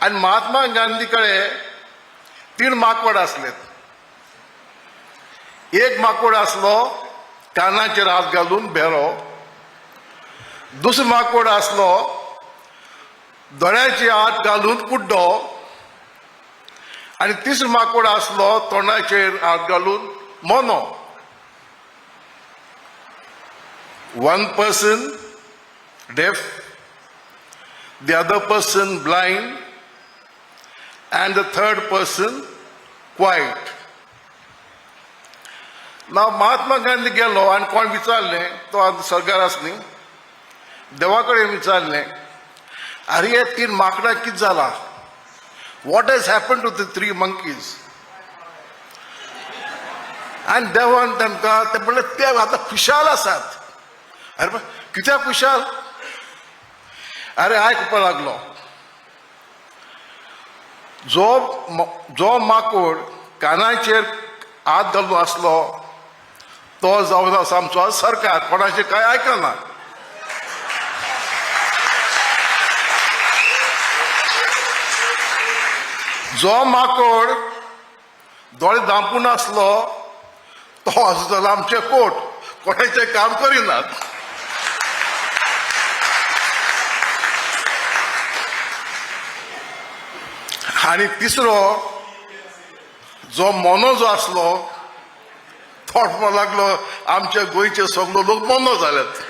आनी महात्मा गांधी कडेन तीन माकोड आसले. एक माकोड आसलो कानाचेर हात घालून भेरो, दुसरो माकोड आसलो दोळ्याचे हात घालून कुड्डो, आनी तिसरो माकोड आसलो तोंडाचेर हात घालून मोनो. One person deaf, the other person blind, and the third person quiet. Now Mahatma Gandhi गेलो आनी कोण विचारलें, तो आतां सरकार आसली, देवा कडेन विचारलें, अरे हे तीन माकडां कितें जाला? What has happen to the three monkeys? आनी देवान तांकां ते म्हणलें, ते आतां खुशाल आसात. अरे कित्याक खुशाल? अरे आयकपाक लागलो, जो जो माकोड कानाचेर हात घालून आसलो तो जावन आसा आमचो सरकार, कोणाचें कांय आयकना. जो माकोड दोळे धांपून आसलो तो आसतलो आमचें कोट, कोणाचें काम करिनात. आनी तिसरो जो मोनो जो आसलो तो म्हणपाक लागलो, आमच्या गोंयचे सगलो लोक मोनो जाल्यात.